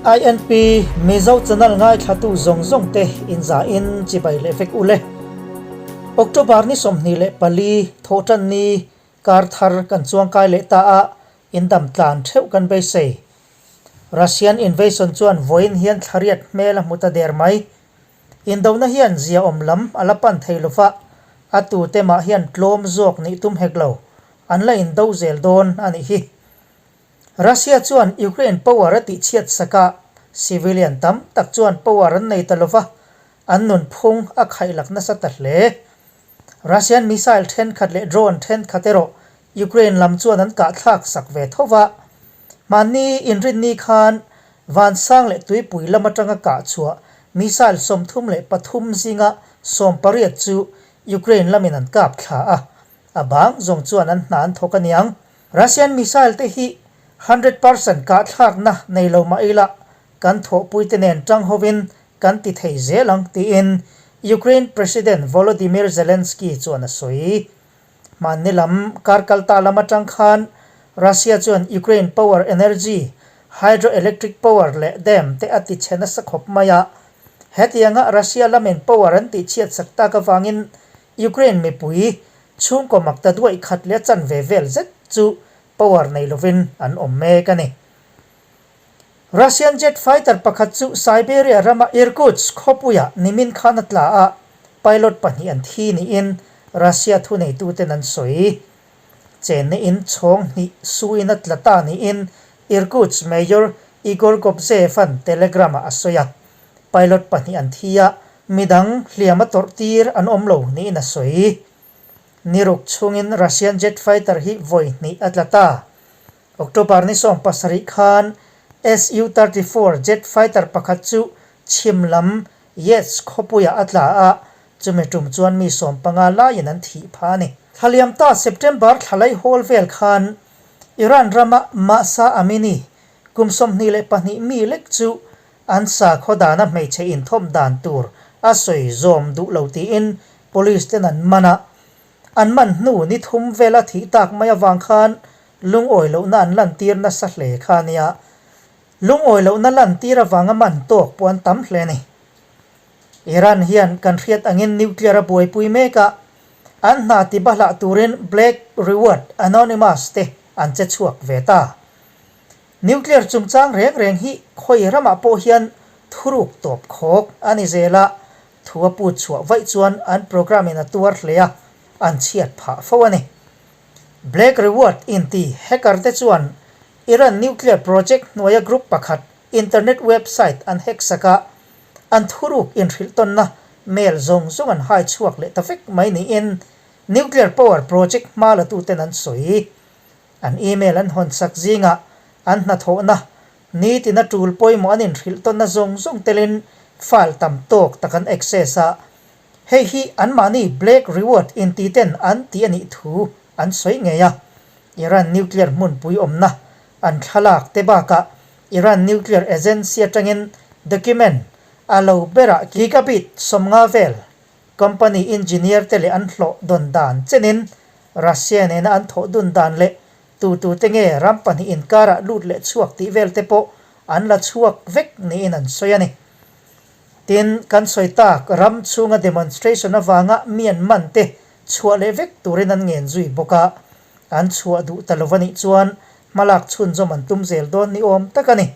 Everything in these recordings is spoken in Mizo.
INP Mizo channel ngaithlatu zawng zawng te inza in chibai leh vek ule. October ni 24 thawhtan ni kar thar kan chuangkai leh ta a indam tlan theuh kan beisei. Russian invasion chuan vawiin hian thlariat hmel a hmu ta der mai. Indona hian zia awm lam a la pan thei lova, a tute mah hian tlawm zawk nih tum hek lo, an la indo zel dawn a nih hi. Russia chuan Ukraine power a tihchhiat sak a, civilian tam tak chuan power an nei ta lova, an nunphung a khaihlak nasa ta hle. Russian missile thenkhat leh drone thenkhat erawh Ukraine lam chuan an kahthlak sak ve tho va. Mahni inrinni khan Vansang leh Tuipui lam atanga kah chhuah missile 33 zinga 18 chu Ukraine lamin an kap thla a, a bang zawng chuan an hna an thawk aniang. Russian missile te hi 100% kahthlakna nei lo mah ila kan thawhpuite nen tang hovin kan ti thei zel ang tiin Ukraine President Volodymyr Zelensky chuan a sawi. Hmanni lam kar kalta lam atang khan Russia chuan Ukraine power energy, hydroelectric power leh dam te a ti chhe nasa khawp mai a. Hetianga Russia lamin power an tihchhiat sak tak avangin Ukraine mipui chhungkaw makta duaih khat leh a chanve vel zet chu power nei lovin an awm mek a ni. Russian jet fighter pakhat chu Siberia rama Irkutsk khawpuiah nimin khan a tla a, pilot pahnih an thi niin Russia thuneituten an sawi. Chenna in chhawng hnih suin a tla ta niin Irkutsk Mayor Igor Kobzev-a'n Telegram-ah a sawi a. Pilot pahnih an thi a, midang hliam a tawrh tir an awm lo niin a sawi. Niruk chhungin Russian jet fighter hi vawi hnih a tla ta. October ni 17 khan Su-34 jet fighter pakhat chu chhim lam Yetsk khawpuiah a tla a, chumi tum chuan mi 15 laiin an thih phah a ni. Thlaliam ta September thlalai hawl vel khan Iran rama Mahsa Amini kum 22 mi lek chu an sakhaw dana hmeichhe inthawm dan tur a sawi zawm duh lo tiin police ten an man a. An man hnu ni thum vela thih tak mai avang khan lungawi lohna an lantir nasa hle kha a nia. Lungawi lohna lantir avanga man tawk pawh an tam hle a ni. Iran hian kan hriat angin nuclear a buaipui mek a, an hna ti bahlah turin Black Reward Anonymous te an che chhuak ve ta. Nuclear chungchang reng reng hi khawi ramah pawh hian thuruk tawp khawk a ni zel a, Thu a put chhuah vaih chuan an program in a tuar hle a, an chhiat phah fo a ni. Black Reward inti hacker te chuan Iran nuclear project hnuaia group pakhat internet website an hack sak a, an thuruk inhrilh tawnna mail zawng zawng an hai chhuak leh ta vek mai niin nuclear power project hma la tuten an sawi. An email an hawn sak zingah an hnathawhna Nitina tul pawimawh an inhrilh tawnna zawng zawng telin file tam tawk tak an access a, hei hi anmahni Black Reward inti ten an ti a nih thu an sawi ngei a. Iran nuclear hmunpui awmna an thlalak te bakah Iran nuclear agency atangin document a lo berah gigabit 50 vel company engineer te leh an hlawh dawn dan chenin Russia nena an thawh dun dan leh Tu tu te nge ram pahnih inkarah lut leh chhuak tih vel te pawh an la chhuak vek niin an sawi a ni. Tin, kan sawi tak ram chhunga demonstration avanga mi an man te chhuah leh vek turin an ngen zui bawk a, an chhuah duh ta lo a nih chuan hmalak chhunzawm an tum zel dawn ni awm tak a ni.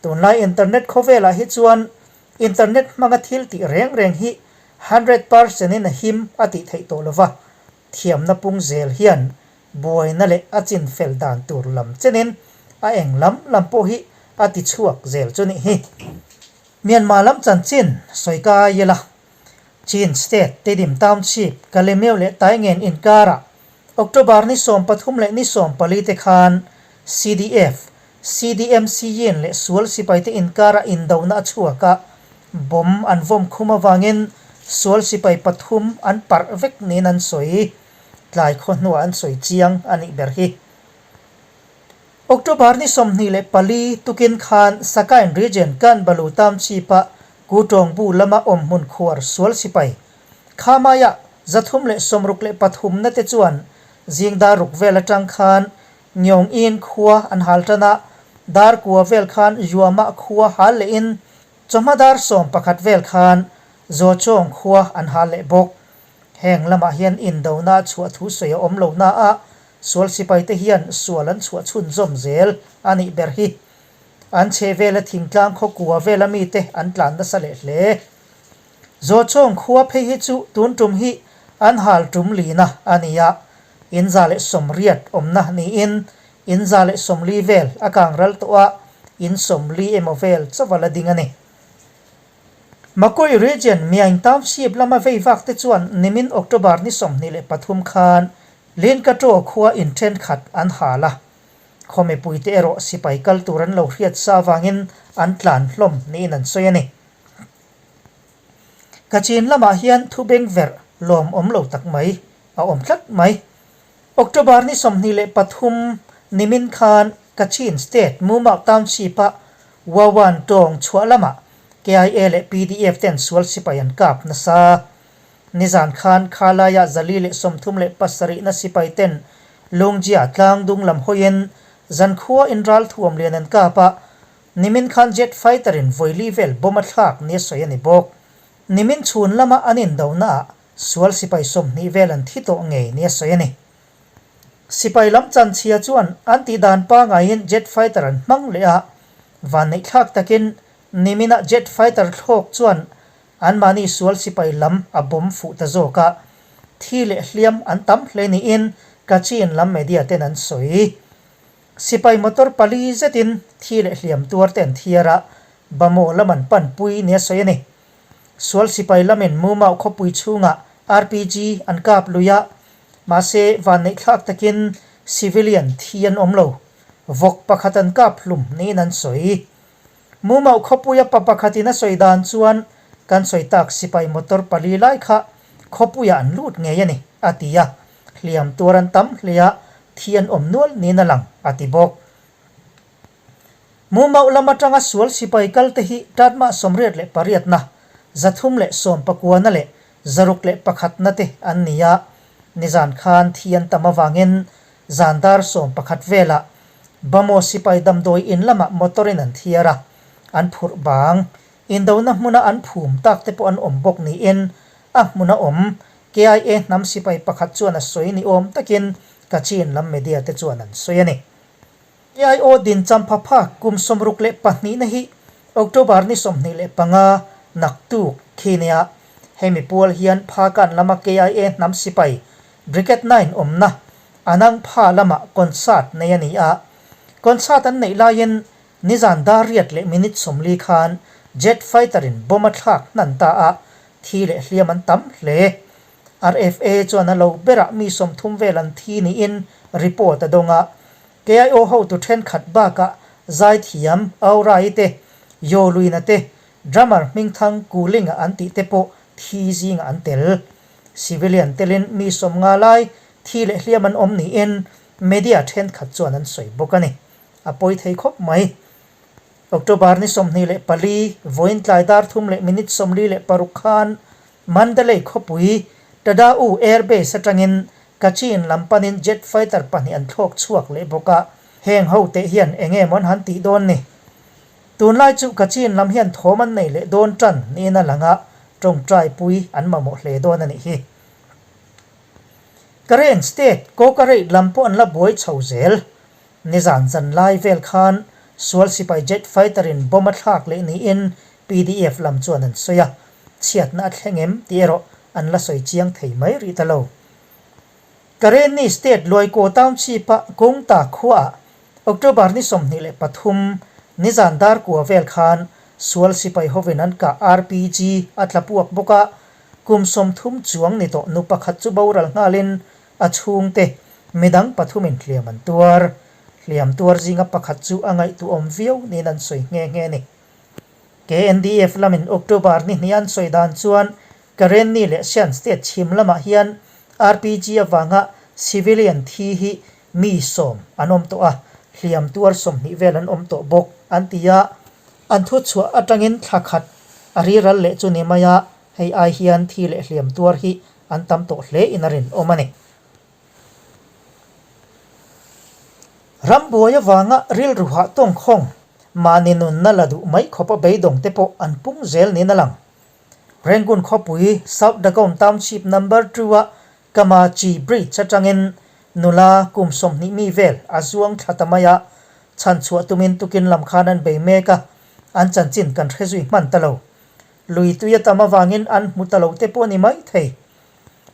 Tunlai internet khawvelah hi chuan internet hmanga thil tih reng reng hi 100% in a him a tih theih tawh lova, thiamna pung zel hian buaina leh a chin fel dan tur lam chenin a eng lam lam pawh hi a ti chhuak zel chu nih hi. Myanmar lam chanchin sawi kai ila, Chin State Tedim Township Kalemeu leh Taingen inkarah October ni 13 leh ni 14 te khan CDF, CDMC yin leh sual sipaite inkarah indona a chhuak a, bomb an vawm khum avangin sual sipai pathum an parh vek niin an sawi. Tlai khaw hnuah an sawi chiang a nih ber hi. October ni 24 tukin khan Sakain Region Kanbalu Township-a Kutawngbu lama awm hmun khuar sual sipai Khamaiah 363 na te chuan zingdar ruk vel atang khan Ngyawng In khua an hal tan a, Dar kua vel khan Yuamah khua hal lehin chawhma dar 11 vel khan Zawchawng khua an hal leh bawk. Heng lamah hian indona chhuah thu sawi a awm lo na a, sual sipaite hian sual an chhuah chhunzawm zel a nih ber hi. An chhe vela thingtlang khaw kua vela mite an tlan nasa leh hle. Zawchawng khua phei hi chu tun tum hi an hal tum lina a ni a, in 180 awmna niin in 140 vel a kang ral tawh a, in 40 emaw vel chauh a la ding a ni. Makoi Region Myaing Township lama vei vak te chuan nimin October ni 23 khan Linkato khua in thenkhat an hal a, khaw mipuite erawh sipai kal tur an lo hriat sa avangin an tlan hlawm niin an sawi a ni. Kachin lamah hian thu beng verh lawm awm lo tak mai a awm tlat mai. October ni 23 nimin khan Kachin State Mumau Township-a Wawan tawng chhuah lamah KIA leh PDF ten sual sipai an kap nasa. Nizan khan Khalaiah 437 na sipai ten Lungjia tlang dung lam hawiin zankhua in ralthuam lian an kap a, Nimin khan jet fighter in vawi vel bomb a thlak nia sawi a ni bawk. Nimin chhun lama an indonaah sual sipai 20 vel an thi tawh ngei nia sawi a ni. Sipai lam chanchhia chuan an tih dan pangaiin jet fighter an hmang leh a, vanneih thlak takin niminah jet fighter thlawk chuan anmahni sual sipai lam a bomb fuh ta zawk a, thi leh hliam an tam hle niin Kachin lam media ten an sawi. Sipai motor pali zetin thi leh hliam tuar te an thiar a, Bamaw lam an panpui nia sawi a ni. Sual sipai lamin Mumau khawpui chhungah RPG an kap lui a, mahse vanneih thlak takin civilian thi an awm lo. Vawk pakhat an kap hlum niin an sawi. Mumau khawpuia pa pakhatin a sawi dan chuan kan sawi tak sipai motor pali lai kha khawpuiah an lut ngei a ni, a ti a. Hliam tuar an tam hle a, thi an awm nual niin a lang, a ti bawk. Mumauh lam atanga sual sipai kal te hi tatmah 88 na, 319 na leh 601 na te an ni a. Nizan khan thi an tam avangin zan dar 11 velah Bamaw sipai damdawi in lamah motor in an thiar a, an phurh bang. Indona hmuna an phum tak te pawh an awm bawk niin a hmuna awm KIA hnam sipai pakhat chuan a sawi ni awm takin Kachin lam media te chuan an sawi a ni. KIO din champha phak kum 62 na hi October ni 25 naktuk khi nia hemi pual hian Phakan lama KIA hnam sipai Brigade 9 awmna Anang Pha lamah concert nei a ni a. Concert an neih laiin nizan dar riat leh minute 40 khan jet fighter in bomb a thlak hnan ta a, thi leh hliam an tam hle. RFA chuan a lo berah mi 30 vel an thi niin report a dawng a. KIO hotu thenkhat bakah zaithiam Aurai te, Yoluina te, drummer hmingthang Kulinga an tih te pawh thi zingah an tel. Civilian telin mi 50 lai thi leh hliam an awm niin media thenkhat chuan an sawi bawk a ni. A pawi thei khawp mai. October ni 24 vawiin tlai dar thum leh minute 46 khan Mandalay khawpui Tada-U Air Base atangin Kachin lam panin jet fighter pahnih an thlawk chhuak leh bawk a, heng ho te hian eng nge maw an han tih dawn ni? Tunlai chu Kachin lam hian thawm an nei leh dawn tan niin a lang a, tawngtai pui an mamawh hle dawn a nih hi. Karen State Kawkareit lam pawh an la buai chho zel. Nizan zan lai vel khan sual sipai jet fighter in bomb a thlak leh niin PDF lam chuan an sawi a, chhiatna a thleng em tih erawh an la sawi chiang thei mai rih ta lo. Karenni State Luaikaw Township-a Kungta khuaah October ni 23 nizan dar kua vel khan sual sipai hovin an kah RPG a tla puak bawk a, kum 30 chuang ni tawh nu pakhat chu boral nghalin a chhungte midang pathumin hliam an tuar. Hliam tuar zinga pakhat chu a ngaihtuahawm viau niin an sawi nghe nghe a ni. KNDF lamin October ni hnih an sawi dan chuan Karenni leh Shan State chhim lamah hian RPG avanga civilian thi hi mi 10 an awm tawh a, hliam tuar 20 vel an awm tawh bawk an ti a. An thu chhuah atangin thla khat a riral leh chu ni mai a, hei ai hian thi leh hliam tuar hi an tam tawh hle in a rinawm a ni. Rambuai avanga rilru hah tawngkhawng mahni nunna la duh mai khawpa beidawng te pawh an pung zel niin a lang. Rangoon khawpui South Dagon Township Number Two-a Kamachi Bridge atangin nula kum 20 mi vel a zuang thla ta mai a, chhanchhuah tumin tukin lam khan an bei mek a, an chanchin kan hre zui hman ta lo. Lui tui a tam avangin an hmu ta lo te pawh a ni mai thei.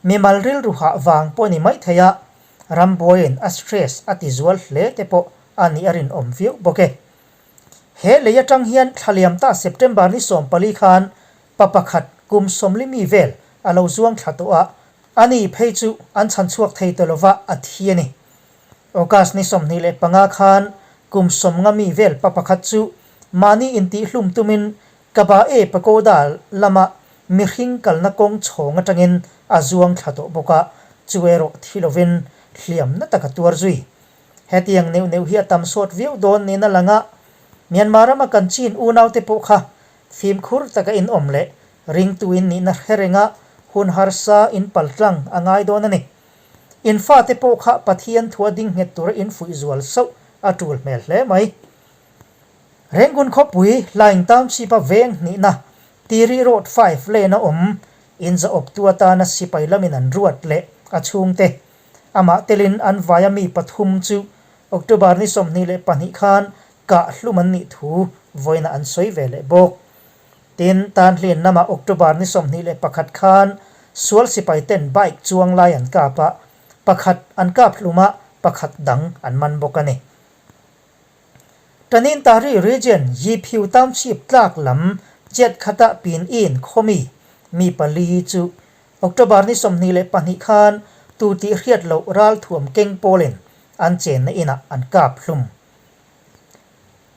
Mimal rilru hah vang pawh a ni mai thei a, rambuaiin a stress a ti zual hle te pawh a nih a rinawm viau bawk e. He lei atang hian thlaliam ta September ni 14 khan pa pakhat kum 40 mi vel a lo zuang thla tawh a, ani phei chu an chhan chhuak thei ta lova a thi a ni. August ni 25 khan kum 50 mi vel pa pakhat chu mahni intihhlum tumin Kabae Pagoda lama mihring kalna kawng chhawng atangin a zuang thla tawh bawk a, chu erawh thi lovin hliamna tak a tuar zui. Hetiang neuh neuh hi a tam sawt viau dawn niin a lang a, Myanmar rama kan chin unaute pawh kha fimkhur taka in awm leh ringtu in nihna hre renga hun harsa in paltlang a ngai dawn a ni. In fate pawh kha Pathian thua ding nghet tura in fuih zual sauh a tul hmel hle mai. Rangoon khawpui Hlaing Township-a veng hnihna Tiri Road 5 lane-a awm inzahawptu atana sipai lamin an ruat leh a chhungte Amah telin an vaia mi pathum chu October ni 22 khan kah hlum an nih thu vawiinah an sawi ve leh bawk. Tin, Tanhlin lamah October ni 21 khan sual sipai ten bike chuang lai an kap a, pakhat an kap hlum a, pakhat dang an man bawk a ni. Tanintari Region Yiphiu Township tlak lam jet khata pin in khawmi mi pali chu October ni 22 khan tu tih hriat loh ralthuam keng pawlin an chenna inah an kap hlum.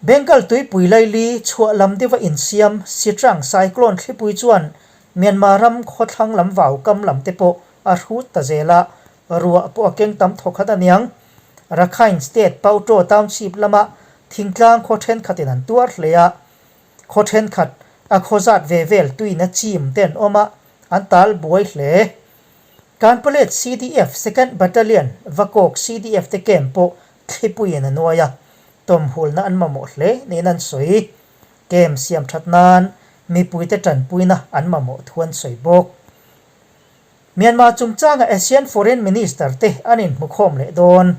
Bengal tuipui laili chhuah lam deuha insiam Sitrang cyclone thlipui chuan Myanmar ram khawthlang lam vau kam lam te pawh a hrut ta zel a, ruah pawh a keng tam thawkhat aniang. Rakhine State Pauto Township lama thingtlang khaw thenkhatin an tuar hle a, khaw thenkhat a khaw zat ve vel tuina chim te an awm a, an tal buai hle. Kanpalet CDF Second Battalion Vakawk CDF te camp pawh thlipuiin a nuai a, tawmhulna an mamawh hle niin an sawi. Camp siam that nan mipuite tanpuina an mamawh thu an sawi bawk. Myanmar chungchanga ASEAN Foreign Minister te an inhmukhawm leh dawn.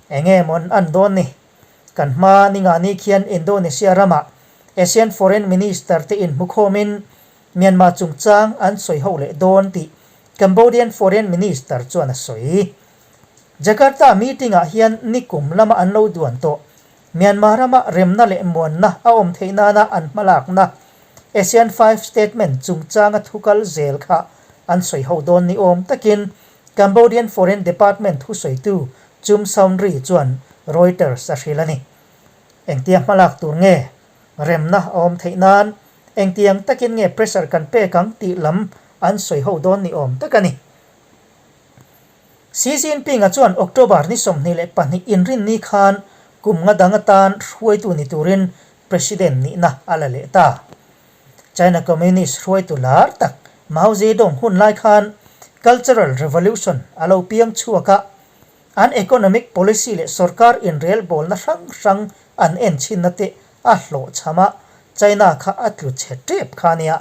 Enge mawn an dawn ni? Kan hma ni nga ni khian Indonesia ramah ASEAN Foreign Minister te inhmukhawmin Myanmar chungchang an sawi ho leh dawn tih Cambodian Foreign Minister chuan a sawi. Jakarta meeting-ah hian nikum lama an lo duan tawh Myanmar rama remna leh muanna a awm theih nana an hmalakna ASEAN Five Statement chungchanga thu kal zel kha an sawi ho dawn ni awm takin Cambodian Foreign Department thusawitu Chum Sounry chuan Reuters a hrilh a ni. Engtia hmalak tur nge remna a awm theih nan engtiang takin nge pressure kan pek ang tih lam an sawi ho dawn ni awm tak a ni. Xi Jinping-a chuan October ni 22 inrinni khan kum nga dang atan hruaitu ni turin President nihna a la leh ta. China Communist hruaitu lar tak Mao Zedong hun lai khan Cultural Revolution a lo piang chhuak a, an economic policy leh sorkar inrelbawlna hrang hrang an enchhinna te a hlawhchham a, China kha a tlu chhe tep kha a nia.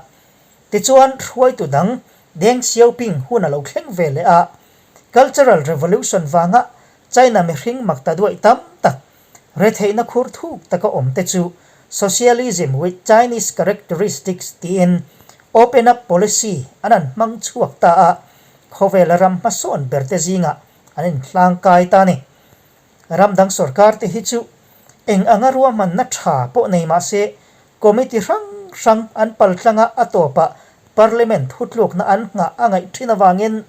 Tichuan, hruaitu dang Deng Xiaoping hun a lo thleng ve leh a, Cultural Revolution vanga China mihring mak ta duaih tam tak retheihna khur thuk taka awm te chu Socialism with Chinese Characteristics tiin Open Up Policy an an hmang chhuak ta a, khawvela ram hmasawn ber te zingah an inhlangkai ta a ni. Ram dang sorkar te hi chu eng anga ruahmanna tha pawh nei mah se committee hrang hrang an paltlanga a tawpah Parliament thutlukna an nghah a ngaih thin avangin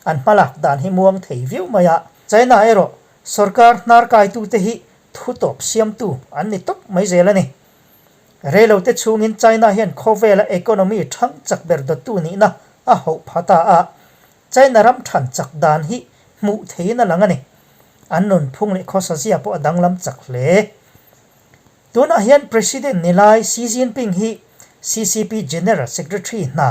an hmalak dan hi muang thei viau mai a. China erawh sorkar hnarkaitute hi thu tawp siamtu an ni tawp mai zel a ni. Reilote chhungin China hian khawvela economy thang chak ber dawttu nihna a hauh pha ta a, China ram than chak dan hi hmuh theiin a lang a ni. An nunphung leh khawsazia pawh a danglam chak hle. Tunah hian President ni lai Xi Jinping hi CCP General Secretary hna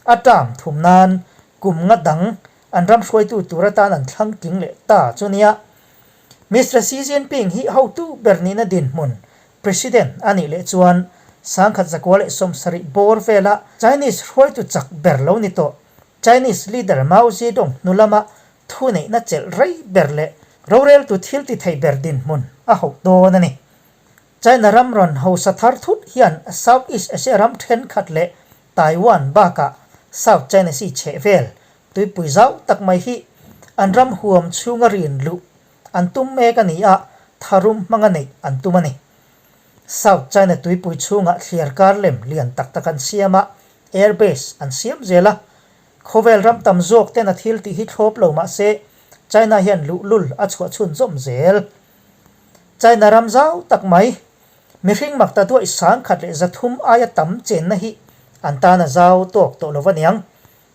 a term thum nan kum nga dang an ram hruaitu tur atan an thlang tling leh ta chu nia. Mister Xi Jinping hi hotu ber nihna dinhmun, President, a nih leh chuan 1970 bawr vela Chinese hruaitu chak ber lo ni tawh Chinese leader Mao Zedong hnu lama thuneihna chelh rei ber leh roreltu thil ti thei ber dinhmun a hauh dawn a ni. China ram rawn hausa thar thut hian South East Asia ram thenkhat leh Taiwan bakah South China Sea chheh vel tuipui zau tak mai hi an ram huam chhunga rin luh an tum mek a ni a, tharum hmanga neih an tum a ni. South China tuipui chhungah thliar kar lem lian tak tak an siam a, air base an siam zel a. Khawvel ram tam zawk ten a thil tih hi thlawp lo mah se China hian luhlul a chhuah chhunzawm zel. China ram zau tak mai, mihring makta duaih 1300 aia tam chenna hi an tan a zau tawk tawh lo va niang.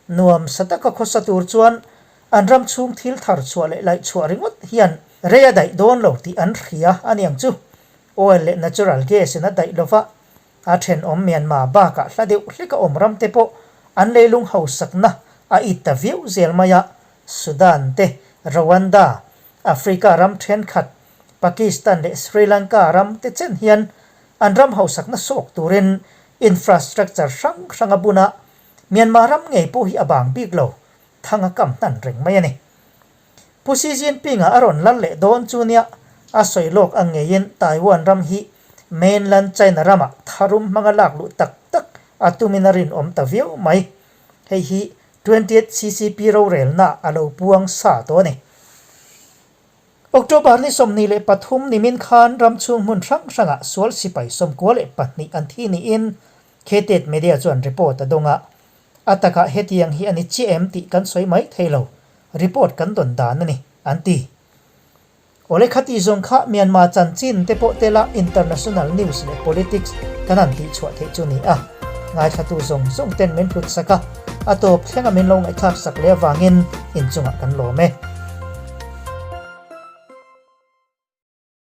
Nuam sa taka khawsa tur chuan an ram chhung thil thar chhuah leh laih chhuah ringawt hian rei a daih dawn lo tih an hria a niang chu. Oil leh natural gas in a daih lo va, a thenawm Myanmar bakah hla deuh hleka awm ram te pawh an leilung hausakna a it ta viau zel mai a, Sudan te, Rwanda, Africa ram thenkhat, Pakistan leh Sri Lanka ram te chen hian an ram hausakna sawk turin infrastructure hrang hrang a bun a, Myanmar ram ngei pawh hi a bang bik lo, thang a kam hnan reng mai a ni. Pu Xi Jinping-a a rawn lal leh dawn chu nia, a sawi lawk ang ngeiin Taiwan ram hi mainland China ramah tharum hmanga lak luh tak tak a tumin a rinawm ta viau mai. Hei hi Twentieth CCP rorelna a lo puang sa tawh a ni. October ni 23 nimin khan ram chhung hmun hrang hrangah sual sipai 92 an thi niin Khetet Media chuan report a dawng a. A takah hetiang hi a ni chiah em tih kan sawi mai thei lo, report kan dawn dan a ni, an ti. Awle khati zawng kha Myanmar chanchin te pawh tela international news leh politics kan han tih chhuah theih chu ni a. Ngaithlatu zawng zawng ten min hlut sak a, a tawp thlenga min lo ngaihthlak sak leh avangin inchungah kan lawm e.